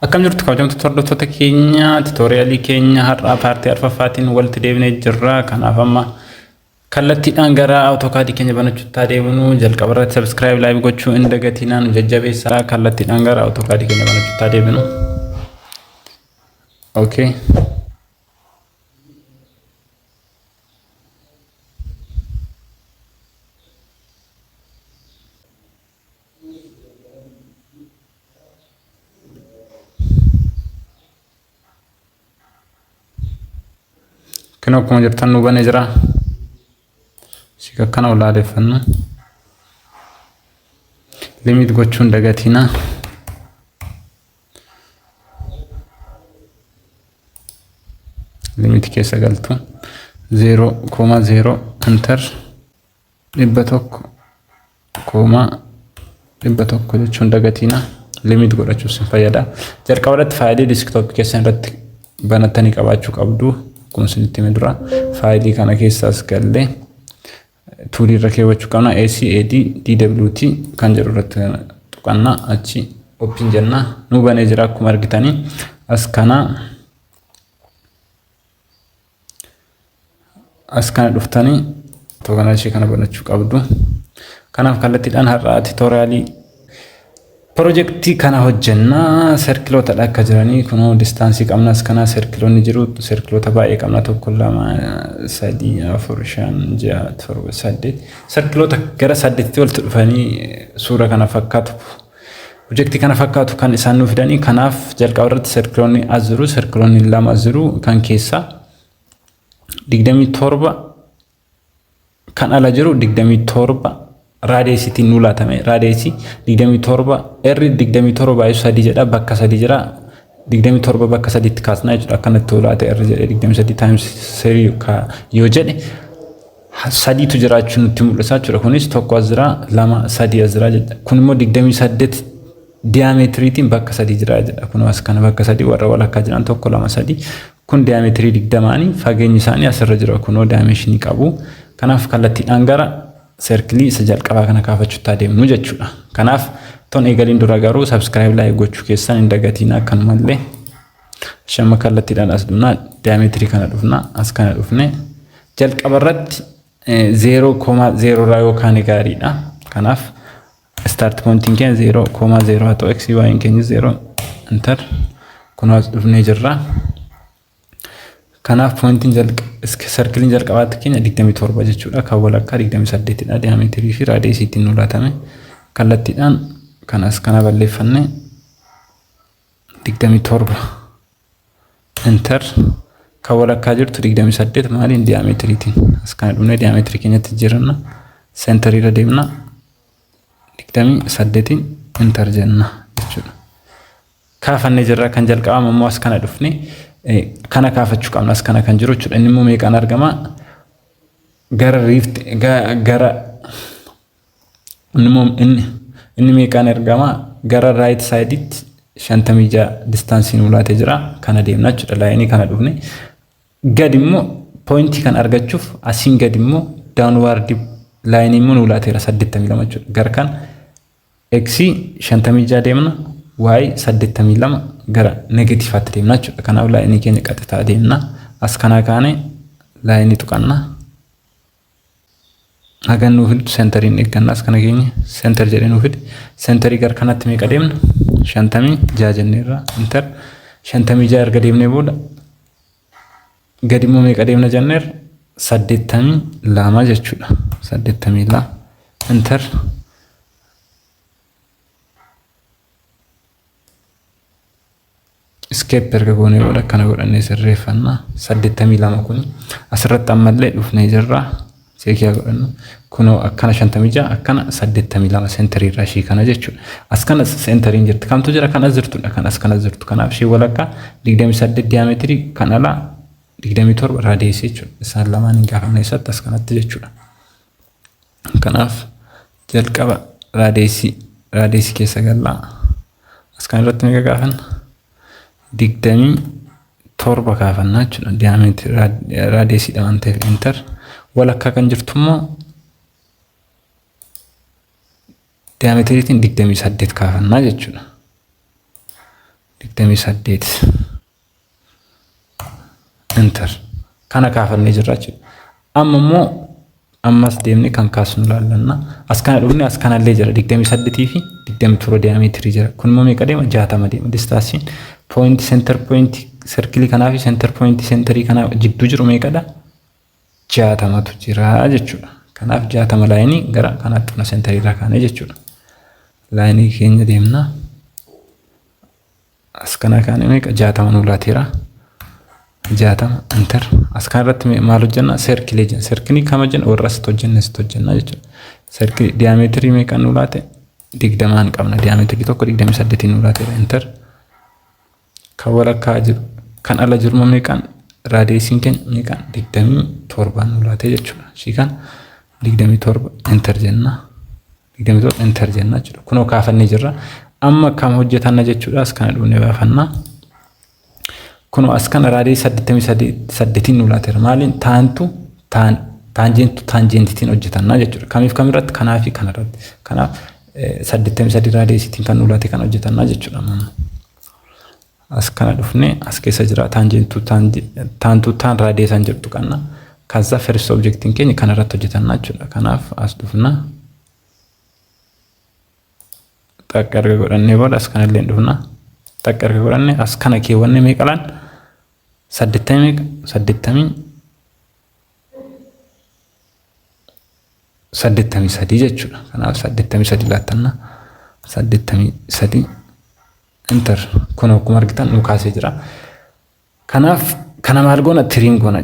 Akkam jirtu kabajamtoota hordoftoota keenya? Tutorialii keenya har'aa partii arfaffaatiin walitti deebinee jirra. Kanaaf amma kallattiidhaan gara AutoCAD keenya banachuutti adeemnu. Jalqaba irratti subscribe, like gochuu hin dagatinaa, nu jajjabeessaa. Kallattiidhaan gara AutoCAD keenya banachuutti adeemnu. Okay. Kun akkuma jirtan nu banee jira. Si akkana olaaleeffannu. Limit gochuun dagatina. Limit keessa galtu. 0,0 enter 100,100 jechuun dagatiina, limit godhachuuf sin fayyada. Jalqaba irratti faayilii desktopii keessan irratti banattanii qabaachuu qabdu. Akkuma isinitti hime dura, faayilii kana keessaas gallee toolii irra keewwachuu qabna. ACAD DWT kan jedhu irratti tuqanna, achi open jenna. Nu banee jira akkuma argitanii. As kana dhuftanii kana ishee kana banachuu qabdu. Kanaaf kallattiidhaan har'a tutorialii pirojektii kana hojjenna. Circleootadha akka jiranii kunoo distanceii qabna. As kana circleoonni jiru, circleoota baay'ee qabna: tokko, lama, sadii, afur, shan, ja'a, torba, saddeet. Circleoota gara saddeetitti walitti dhufanii suura kana fakkaatu, pirojektii kana fakkaatu kan isaan nu fidanii. Kanaaf jalqaba irratti circleoonni as jiru, circleoonni lama as jiru. Kan keessaa 27, kan ala jiru 27 radiusiitiin nu laatame. Radiusii 27, R 27 baay'isu sadii jedha, bakka sadii jira. 27 bakka sadiitti kaasnaa jechuudha. Akkanatti laate, R jedhee 23 times 3 yoo jedhe, sadiitu jiraachuu nutti mul'isa jechuudha. Kunis tokko as jira, lama, sadii as jira jedha. Kun immoo 28 diameteriitiin bakka sadii jira jedha. Kun as kana bakka sadii warra walakkaa jiran, tokko, lama, sadii. Kun diameterii 20nii fageenyi isaanii asirra jira, kunoo dimensionii qabu. Kanaaf kallattiidhaan gara circleii isa jalqabaa kana kaafachuutti adeemnu jechuudha. Kanaaf ton eegaliin dura garuu subscribe, like gochuu keessan hin dagatiin akkanumallee. Shamma kallattiidhaan as dhufnaa, diameterii kana dhufnaa, as kana dhufne jalqaba irratti 0,0 irraa yookaan gaariidha. Kanaaf start pointiin keenya 0,0 haa ta'u, x y keenya 0, enter. Kun as dhufnee jirra. Kanaaf pointiin circleiin jalqabaatti keenya 27 jechuudha. Kan walakkaa 28 dha. Diameterii fi radiusiitiin nu laatame. Kallattiidhaan kan as kana balleeffanne, 27 enter. Kan walakkaa jirtu 28 maaliin? Diameteriitiin. As kana dhufnee diameterii keenyatti jijjiiranna. Centeriirra deemna. 28 enter jenna jechuudha. Kaafannee jirra. Kan jalqabamu immoo as kana dhufne kana kaafachuu qabna, as kana kan jiru jechuudha. Inni immoo meeqaan argama? Gara riift gara inni immoo inni meeqaan argama? Gara right sideitti 56 distanceii nu laatee jira. Kana deemna jechuudha. Lineii kana dhufne gad immoo pointii kan argachuuf asiin gad immoo downward lineii immoo nu laateera, 82 jechuudha. Gara kan x 56 deemna, y 82 gara negativeaatti deemna jechuudha. Kanaaf lineii keenya qaxxitaa deemna. As kanaa kaane lineii tuqanna. Hagan nuu fidu centeriin eegganna. As kana keenya center jedhee nuu fide. Centerii gara kanatti meeqa deemna? 56 jenneerra, enter. 56 erga deemnee booda gadi immoo meeqa deemna jenneerra? 82 jechuudha. 82 enter. Escape erga goonee booda akkana godhannee sirreeffanna. 82 kun asirratti ammallee dhufnee jirra. Checkii godhannu. Kunoo akkana 56, akkana 82 centerii irraa ishii kana jechuudha. As kana centeriin jirti. Kamtu jira? Kan as jirtudha. Kan as kana jirtu. Kanaaf ishii walakkaa 28 diameterii, kan alaa 27 radiusii jechuudha. Isaan lamaan hin gaafanne eessatti? As kanatti jechuudha. Kanaaf jalqaba radiusii keessa gallaa. As kan irratti meeqa gaafanna? 27 kaafannaa jechuudha. Diameterii radiusiidha waan ta'eef, enter. Walakkaa kan jirtu immoo diameteriitiin 28 kaafannaa jechuudha. 28. Enter. Kana kaafannee jirra jechuudha. Amma immoo ammas deemnee kan kaasnu ilaallanna. As kana dhufne, as kanallee jira, 28 fi 27 diameter jira. Kun immoo meeqa deema? 60 deema. Distanceiin point center point circle kanaa fi center point centerii kanaa jidduu jiru meeqadha? 60tu jira jechuudha. Kanaaf 60 lineii gara kanaatti dhufna, centerii irraa kaanee jechuudha. Lineii keenya deemna. As kana kaanee meeqa? 60 nu laateera. 60, enter. As kana irratti maal hojjenna? Circleii jenna. Circleii kam hojjenna? Warra asitti hojjenne asitti hojjenna jechuudha. Circleii diameterii meeqa nu laate? 20n qabna. Diameterii tokko 28 nu laateera. Enter. Kan walakkaa jiru, kan ala jiru meeqaan? Radiusiin keenya meeqaan? 27n nu laatee jechuudha. Ishii kan 27, enter jenna. 27, enter jenna jechuudha. Kunoo kaafannee jirra. Amma kam hojjetanna jechuudha? As kana dhufnee baafannaa. Kunoo as kana radiusii 88n nu laateera. Maaliin? Tan to tan, tangent to tangentiitiin hojjetannaa jechuudha. Kamiif kamirratti? Kanaa fi kanarratti. Kanaaf 83 radiusiitiin kan nu laate kan hojjetannaa jechuudha. As kana dhufnee as keessa jira, tangent to tan to tan radiusan jirtu kanna. Kaza first objectiin keenya kanarratti hojjetannaa jechuudha. Kanaaf as dhufna. Xaqqa erga godhannee booda as kanallee dhufna. Xaqqa erga godhannee as kana keewwanne meeqa laan? 80 meeqa? 83 jechuudha. Kanaaf 83 laattanna. 83, enter. Kun akkuma argitan nu kaasee jira. Kanaaf kana maal goona? Trim goona.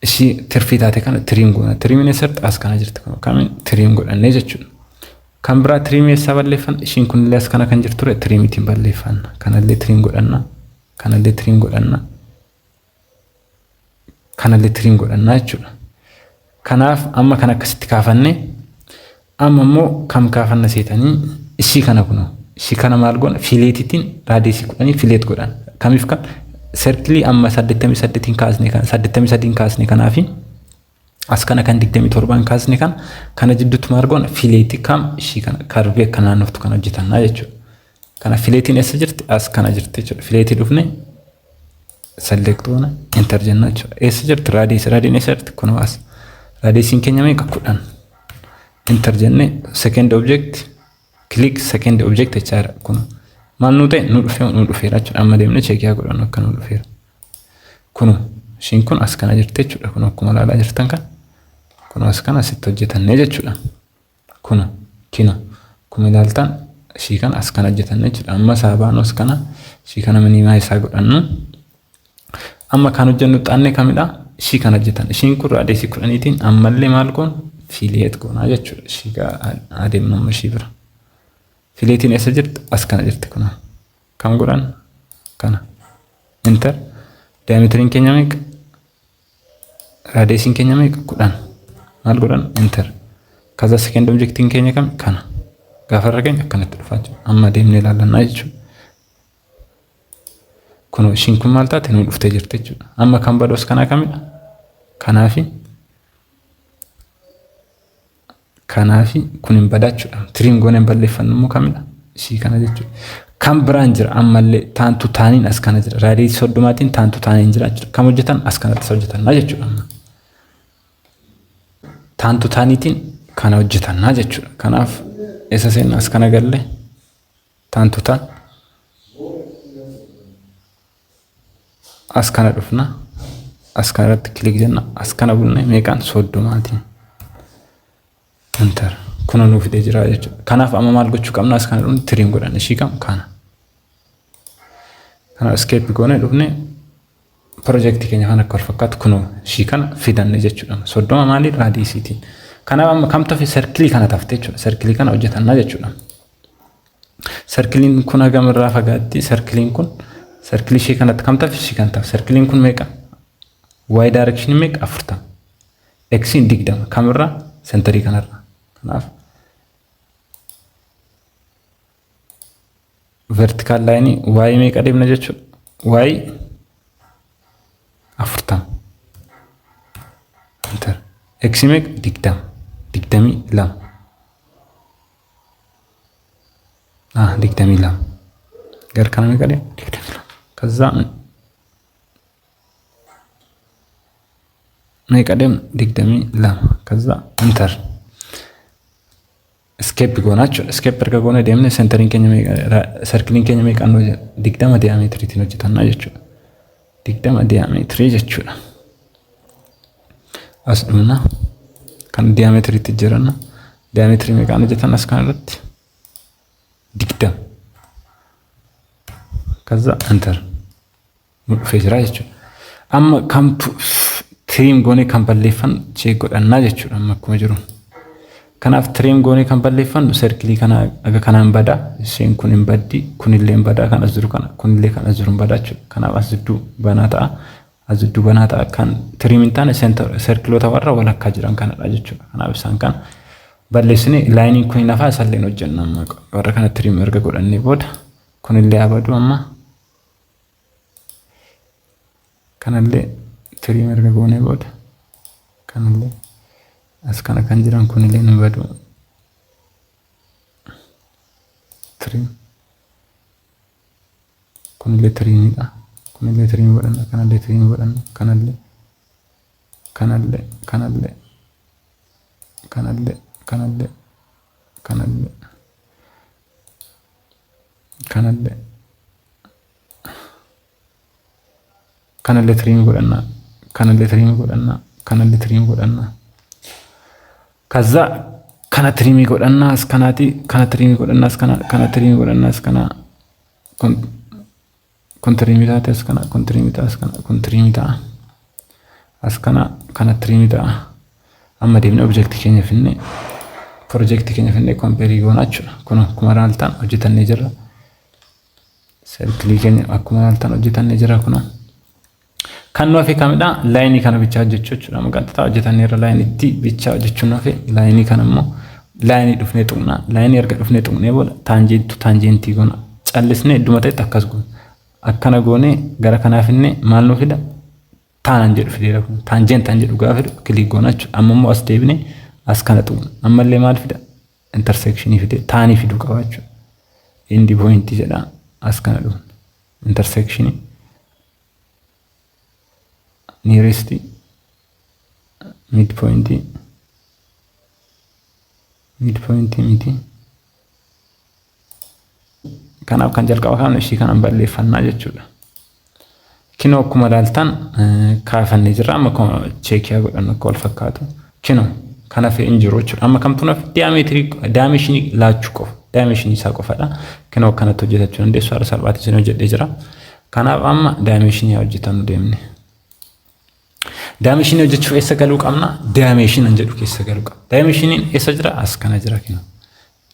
Ishii tirfii taate kana trim goona. Trimiin eessatti? As kana jirti, kun kamiin trim godhannee jechuudha. Kan biraa trimii eessaa balleeffanna? Ishiin kunillee as kana kan jirtu ture, trimiitiin balleeffanna. Kanallee trim godhanna. Kanallee trim godhanna. Kanallee trim godhanna jechuudha. Kanaaf amma kan akkasitti kaafannee, amma immoo kam kaafanna seetanii? Ishii kana kunoo. Ishii kana maal goona? Filletiitiin radiusii 10 fillet godhan. Kamiif kam? Circleii amma 88n kaasne kana, 83n kaasne kanaafi as kana kan 27n kaasne kana jidduutti maal goona? Filletii kam? Ishii kana, curveii akka naannoftu kan hojjetannaa jechuudha. Kana filletiin eessa jirti? As kana jirti jechuudha. Filletii dhufne select goona, enter jenna jechuudha. Eessa jirti? Radiusii, radiusiin eessa jirti? Kunoo as. Radiusiin keenya meeqa? 10. Enter jenne, second object click, second object jechaadha. Kun maal nu ta'e? Nu dhufee, nu dhufeera jechuudha. Amma deemnee checkii haa godhannu akka nu dhufeera. Kun ishiin kun as kana jirti jechuudha. Kun akkuma ilaalaa jirtan kan kun as kana asitti hojjetannee jechuudha. Kun kino akkuma ilaaltan ishii kana as kana hojjetanne jechuudha. Amma isaa baanu, as kana ishii kana minimize isaa godhannu. Amma kan hojjennu xaannee kamidha? Ishii kana hojjetan. Ishiin kun radiusii 10iitiin ammallee maal goon? Fillet goonaa jechuudha. Ishii adeemnu amma ishii bira. Filletiin eessa jirti? As kana jirti kun. Kam godhan? Kana. Enter. Diameteriin keenya meeqa? Radiusiin keenya meeqa? 10. Maal godhan? Enter. Kaza second objectiin keenya kam? Kana. Gaafa irra keenya akkanatti dhufaa jechuudha. Amma deemnee ilaallannaa jechuudha. Kun ishiin kun maal taate? Nu dhuftee jirti jechuudha. Amma kan badus kanaa kamidha? Kanaafi kanaafi kun hin badaa jechuudha. Trim goonee hin balleeffannu immoo kamidha? Ishii kana jechuudha. Kan biraan jira ammallee, tan to taniin as kana jira. Radiusii 30tiin tan to taniin jira jechuudha. Kam hojjetan? As kanatti hojjetannaa jechuudha. Tan to taniitiin kana hojjetannaa jechuudha. Kanaaf eessa seenna? As kana galle, tan to tan as kana dhufna. As kana irratti click jenna. As kana bunne meeqaan? 30tiin. Enter. Kuna nuu fidee jira jechuudha. Kanaaf amma maal gochuu qabna? As kana dhufne trim godhanne. Ishii kam? Kana. Kana escape goone dhufne piroojeektii keenya kan akka wal fakkaatu kunoo ishii kana fidanne jechuudha. 30 maali? Radiusiitiin. Kanaaf amma kamtu hafe? Circleii kana tafte jechuudha. Circleii kana hojjetannaa jechuudha. Circleiin kun hagam irraa fagaatti? Circleiin kun circleii ishee kanatti kam tafe? Ishii kan tafe. Circleiin kun meeqa? Y direction meeqa? 40. Xiin 20. Kamirraa? Centerii kanarraa. Kanaaf vertical lineii Y meeqa deemna jechuudha? Y 40. Enter. X meeqa? 20. 22. Ah, 22. Gara kana meeqa deema? 22. ከዛ meeqa deemna? 22. ከዛ enter escape goona jechuudha. Escape erga goone deemne centeriin keenya meeqa, circleiin keenya meeqaan hojjeta? 20 diameteriitiin hojjetannaa jechuudha. 20 diameterii jechuudha. As dhumna, kan diameteriitti jiranna. Diameterii meeqaan hojjetan as kana irratti? 20. ከዛ enter nu dhufee jira jechuudha. Amma kamtu trim goonee kan balleeffannu check godhannaa jechuudha amma akkuma jiru. Kanaaf trim goonee kan balleeffannu circleii kana aga kanaan badaa, isheen kun hin baddi, kunillee hin badaa, kan as jiru kana, kunillee kan as jiru hin badaa jechuudha. Kanaaf as jidduu banaa ta'a. As jidduu banaa ta'a. Kan trim hin taane circleoota warra walakkaa jiran kanadha jechuudha. Kanaaf isaan kana balleessine, lineiin kun hin hafaa, isallee hojjenna amma warra kana trim erga godhannee booda. Kunillee abadu, amma kanallee trim erga goonee booda, kanallee as kana kan jiran kunillee ni badu. Trim, kunillee trimiidha. Kunillee trim godhanna, kanallee trim godhanna, kanallee, kanallee, kanallee, kanallee, kanallee, kanallee, kanallee, kanallee trim godhanna, kanallee trim godhanna, kanallee trim godhanna. ከዛ kana trimii godhannaa, as kanaati kana trimii godhannaa, as kana kana trimii godhannaa, as kana kun trimii taate, as kana kun trimii ta'a, as kana kun trimii ta'a, as kana kana trimii ta'a. Amma deemnee objectii keenya finne, projectii keenya finne, compareii goona jechuudha. Kun akkuma ilaaltan hojjetannee jirra. Circleii keenya akkuma ilaaltan hojjetannee jira kun. Kan nu hafe kamidha? Lineii kana bichaa hojjechuu jechuudha. Maqaan hojjetannee irra lineiitti bichaa hojjechuun nu hafe. Lineii kana immoo lineii dhufnee tuqna. Lineii erga dhufnee tuqnee booda tangentu tangentii goona. Callisnee idduma ta'etti akkas goona. Akkana goonee gara kanaaf inni maal nu fida? Tanan jedhu fideera kun. Tangentan jedhu gaafa fidu click goona jechuudha. Amma immoo as deebinee as kana tuqna. Ammallee maal fida? Intersectionii fide, tanii fiduu qaba jechuudha. End pointii jedha, as kana dhufna. Intersectionii, nearest, mid point, mid point miti. Kanaaf kan jalqaba kaafnu ishii kanan balleeffannaa jechuudha. Kinoo akkuma ilaaltan kaafannee jirra. Amma checkii godhannu akka wal fakkaatu. Kinoo kana fe'in hin jiru jechuudha. Amma kamtu naaf diameterii dimensionii laachuu qofa. Dimensionii isaa qofadha. Kinoo akkanatti hojjetachuu dandeessu, haala salphaatti isin hojjedhee jira. Kanaaf amma dimensionii hojjetannu deemne. Dimensionii hojjechuuf eessa galuu qabna? Dimension jedhu keessa galuu qabna. Dimensioniin eessa jira? As kana jira kinoo.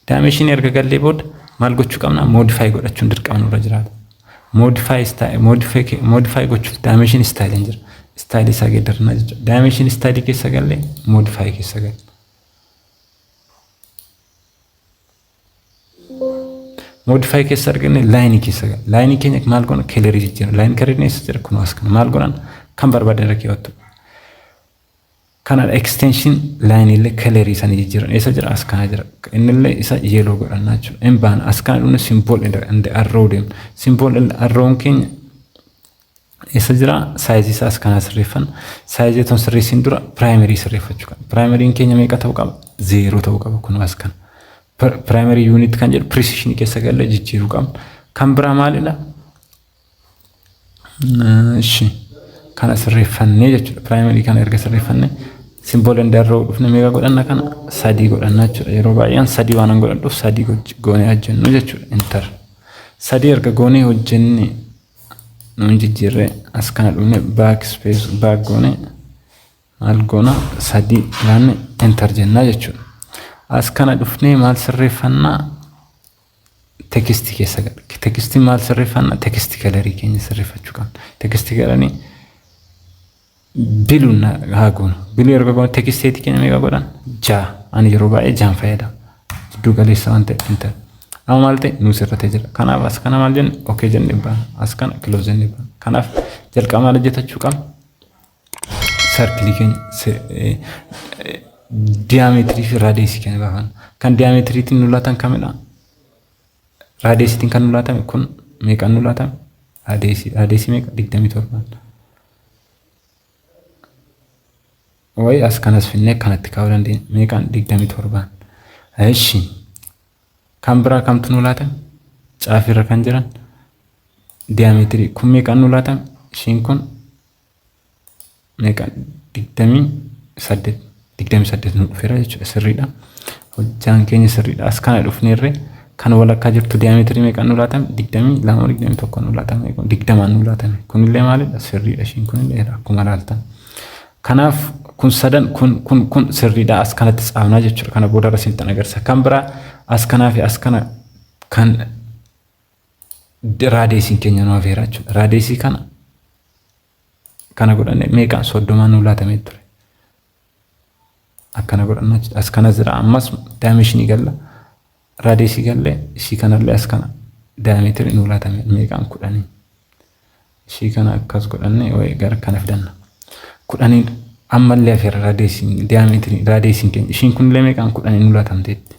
Dimensionii erga gallee booda maal gochuu qabna? Modify godhachuun dirqama nurra jiraata. Modify style, modify gochuuf dimension style jira. Style isaa geeddarannaa jechuudha. Dimension style keessa gallee modify keessa galle. Modify keessa arganne, lineii keessa galle. Lineii keenya maal goona? Colorii jijjiirra. Line coloriin eessa jira? Kun as kana. Maal godhan? Kan barbaadan irra keewwattu. Kana extension lineii illee colorii isaanii jijjiiran. Eessa jira? As kana jira. Innillee isa yellow godhannaa jechuudha. Hin baana, as kana dhufne symbol and arrow deemna. Symbol and arrown keenya eessa jira? Sizeii isaa as kanaa sirreeffanna. Sizeii otoo sirreessiin dura primaryii sirreeffachuu qabna. Primaryiin keenya meeqa ta'uu qaba? 0 ta'uu qaba kun as kana. Primary unit kan jedhu precision keessa galee jijjiiruu qabna. Kan biraa maalidha? Ishi kana sirreeffannee jechuudha. Primaryii kana erga sirreeffannee symbol and arrow dhufne meeqa godhanna? Kana 3 godhanna jechuudha. Yeroo baay'een 3 waan godhadhuuf 3 goonee hojjennu jechuudha. Enter. 3 erga goonee hojjenne nuun jijjiirree, as kana dhufne back space back goonee maal goona? 3 laanne enter jennaa jechuudha. As kana dhufnee maal sirreeffannaa? Textii keessa gala. Textii maal sirreeffannaa? Textii colorii keenya sirreeffachuu qabna. Textii colorii blueun haa goonu. Blue erga goonu texteetii keenya meeqa godhan? 6. Ani yeroo baay'ee 6n fayyadama. Gidduu galeessa waan ta'eef, enter. Amma maal ta'e? Nuu sirratee jira. Kanaaf as kana maal jenne? Okay jennee baana. As kana close jennee baana. Kanaaf jalqaba maal hojjetachuu qabna? Circleii keenya diameterii fi radiusii keenya baafanna. Kan diameteriitiin nu laatan kamidha? Radiusiitiin kan nu laatame kun Meeqaan nu laatame? Radiusii meeqa? 27. Wayi as kanas finnee kanatti kaa'uu dandeenya. Meeqaan? 27. Eshi. Kan biraa kamtu nu laatame? Caafirra kan jiran diameterii kun meeqaan nu laatame? Ishiin kun meeqa? 28. 28 nu dhufeera jechuudha, sirriidha. Hojjaan keenya sirriidha. As kana dhufneerree kan walakkaa jirtu diameterii meeqaan nu laatame? 22, 21 nu laatame. Kun 20 nu laatame. Kunillee maalidha? Sirriidha. Ishiin kunillee akkuma laaltan. Kanaaf kun sadan kun sirriidha. As kanatti tsaafnaa jechuudha. Kana boodarra isinitti agarsiisa. Kan biraa as kanaa fi as kana kan radiusiin keenya nu hafeera jechuudha. Radiusii kana godhanne meeqaan? 30 nu laatamee ture. Akkana godhanna jechuudha. As kana jira, ammas dimensionii galla. Radiusii gallee ishii kanallee as kana diameterii nu laatame meeqaan? 10. Ishii kana akkas godhanne wayi gara kana fidanna. 10 ammallee hafeera radiusiin, diameterii, radiusiin keenya. Ishiin kunillee meeqaan? 10 nu laatamteetti.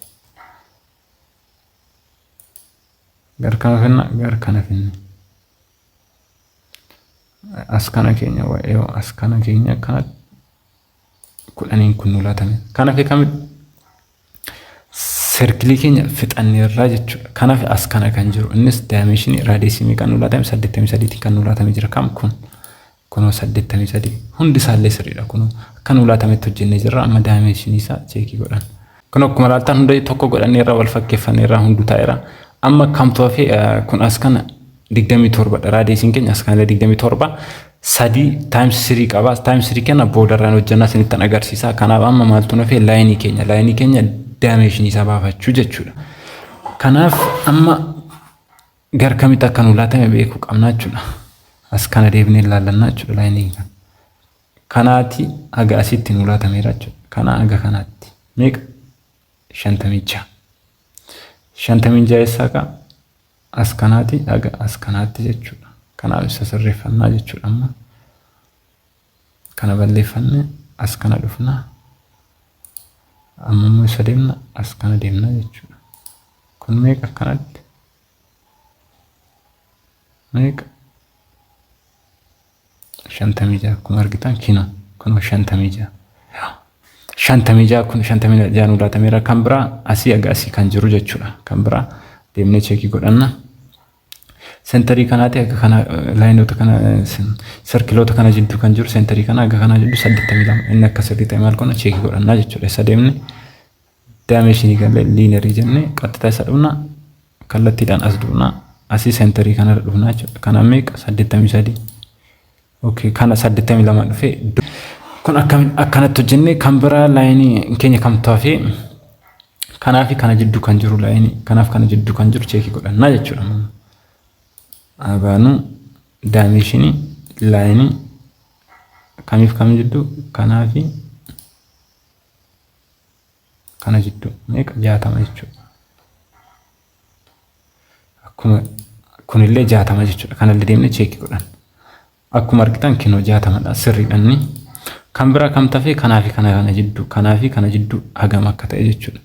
Gara kana finna, gara kana finne. As kana keenya wa'ee as kana keenya kana 10n kun nu laatame. Kana fi kamidha? Circleii keenya fixanneerraa jechuudha. Kanaaf as kana kan jiru innis dimensionii radiusii meeqaan nu laatame? 83 kan nu laatame jira. Kam kun? Kunoo 83 hundi isaallee sirriidha. Kunoo akka nu laatametti hojjennee jirra. Amma dimensionii isaa checkii godhan. Kun akkuma laaltan hunda tokko godhanneerra, wal fakkeeffanneerra, hunduu taa'eera. Amma kamtu hafe? Kun as kana 27dha. Radiusiin keenya as kanallee 27, sadii times three qaba. Times three kenna boodarraan hojjannaa isinittan agarsiisa. Kanaaf amma maaltu hafe? Lineii keenya. Lineii keenya dimensionii isaa baafachuu jechuudha. Kanaaf amma gara kamitti akka nu laatame beekuu qabna jechuudha. As kana deebinee ilaallannaa jechuudha lineii kana. Kanaati haga asitti nu laatameera jechuudha. Kana haga kanaatti. Meeqa? 56. 56 eessaa ka'a? As kanaati haga as kanaatti jechuudha. Kanaaf isa sirreeffannaa jechuudha amma. Kana balleeffanne as kana dhufna. Amma immoo isa deemna, as kana deemna jechuudha. Kun meeqa akkanatti? Meeqa? 56 akkuma argitan kino kunoo 56. 56 kun 56 nu laatameera. Kan biraa asii haga asii kan jiru jechuudha. Kan biraa deemnee checkii godhanna. Centerii kanaati akka kana lineoota kana, circleoota kana jidduu kan jiru, centerii kana akka kana jidduu 82 inni akka sirrii ta'e maal goona? Checkii godhannaa jechuudha. Isa deemne dimensionii galee linearii jennee qaxxita isa dhufna, kallattiidhaan as dhufna, asii centerii kanarra dhufna jechuudha. Kana meeqa? 83. Okay, kana 82 dhufee kun akkanatti hojjenne. Kan biraa lineii keenya kamtu hafee? Kanaa fi kana jidduu kan jiru, lineii kanaaf kana jidduu kan jiru checkii godhannaa jechuudha. Abaanuu dimensionii lineii kamiif kam jidduu? Kanaa fi kana jidduu meeqa? 60 jechuudha. Akkuma kunillee 60 jechuudha. Kanallee deemnee checkii godhan. Akkuma argitan kinoo 60dha, sirriidha inni. Kan biraa kam tafee? Kanaa fi kana jidduu, kanaa fi kana jidduu hagam akka ta'e jechuudha.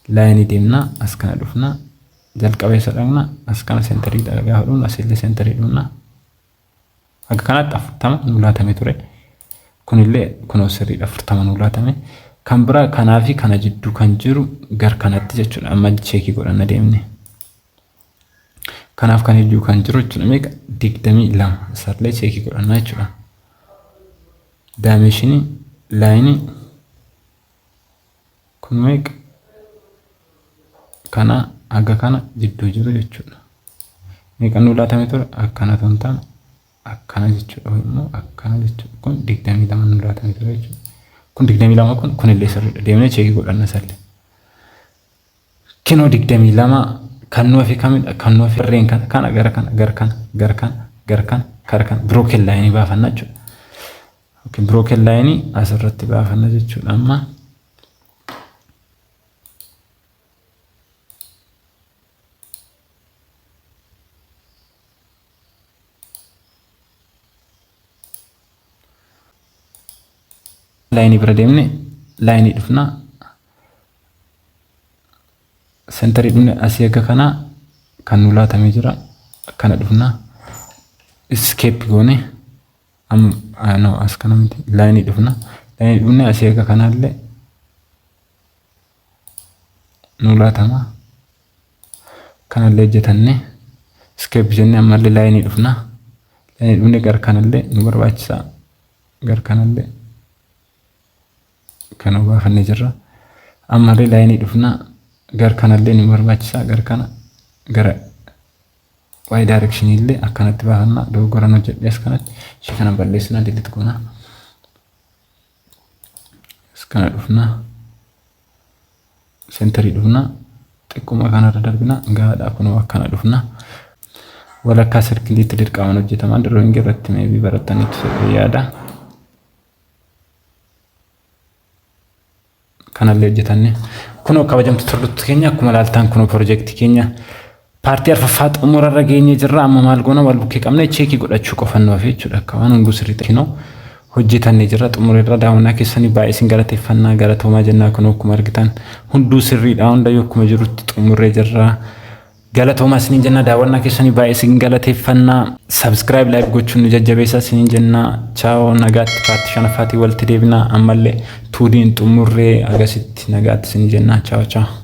Lineii deemnaa, as kana dhufnaa, jalqaba isa dhaqna, as kana centerii gaafa dhufnu, asillee centerii dhufna. Akka kanatti 40 nu laatame ture. Kunillee kunoo sirriidha, 40 nu laatame. Kan biraa kanaa fi kana jidduu kan jiru gar kanatti jechuudha. Amma checkii godhanna deemne. Kanaaf kan jidduu kan jiru jechuudha meeqa? 22 isaallee checkii godhannaa jechuudha. Dimensionii lineii kun meeqa? Kana haga kana jidduu jiru jechuudha. Meeqa nu laatame ture? Akkana osoo hin taane akkana jechuudha, immoo akkana jechuudha. Kun 22 nu laatame ture jechuudha. Kun 22, kun kunillee sirriidha. Deemnee checkii godhanna sallee. Kinoo 22. Kan nu hafe kamidha? Kan nu hafe warreen kana, kana gara kana, gara kana, gara kana, gara kana, gara kana broken lineii baafanna jechuudha. Okay, broken lineii asirratti baafanna jechuudha amma. Lineii bira deemne, lineii dhufna. Centerii dhufne, asii akka kanaa kan nu laatamee jira. Akkana dhufna. Escape goone. No, as kana miti, lineii dhufna. Lineii dhufne asii eega kanallee nu laatama. Kanallee hojjetanne escape jennee ammallee lineii dhufna. Lineii dhufne gara kanallee nu barbaachisa. Gara kanallee kana baafannee jirra. Ammallee lineii dhufna. Gara kanallee nu barbaachisa. Gara kana gara y direction illee akkanatti baafanna. Dogoggoran hojjedhe as kanatti. Ishee kana balleessina, delete goona. As kana dhufna. Centerii dhufna. Xiqquma kanarra darbina. Gahaadha, kunoo akkana dhufna. Walakkaa circleiitti dirqamaan hojjetaman drawing irratti maybe barattaniitu jedhee yaada. Kanallee hojjetanne. Kunoo kabajamtoota hordoftoota keenya, akkuma ilaaltan kunoo piroojeektii keenya partii arfaffaa xumurarra geenyee jirra. Amma maal goona? Wal bukkee qabne checkii godhachuu qofannoo fi jechuudha. Akka waan hunduu sirrii ta'e hojjetannee jirra, xumurarra. Daawwannaa keessanii baay'ee isin galateeffannaa, galatoomaa jennaa. Kunoo akkuma argitan hunduu sirriidha, hundayyuu akkuma jirutti xumurree jirra. Galatoomaa isiniin jenna, daawwannaa keessanii baay'ee isin galateeffannaa. Subscribe, like gochuun nu jajjabeessaa isiniin jenna. Ciao, nagaatti. Partii shanaffaatii walitti deebinaa. Ammallee 2D'n xumurree agasitti nagaatti isiniin jenna. Ciao ciao.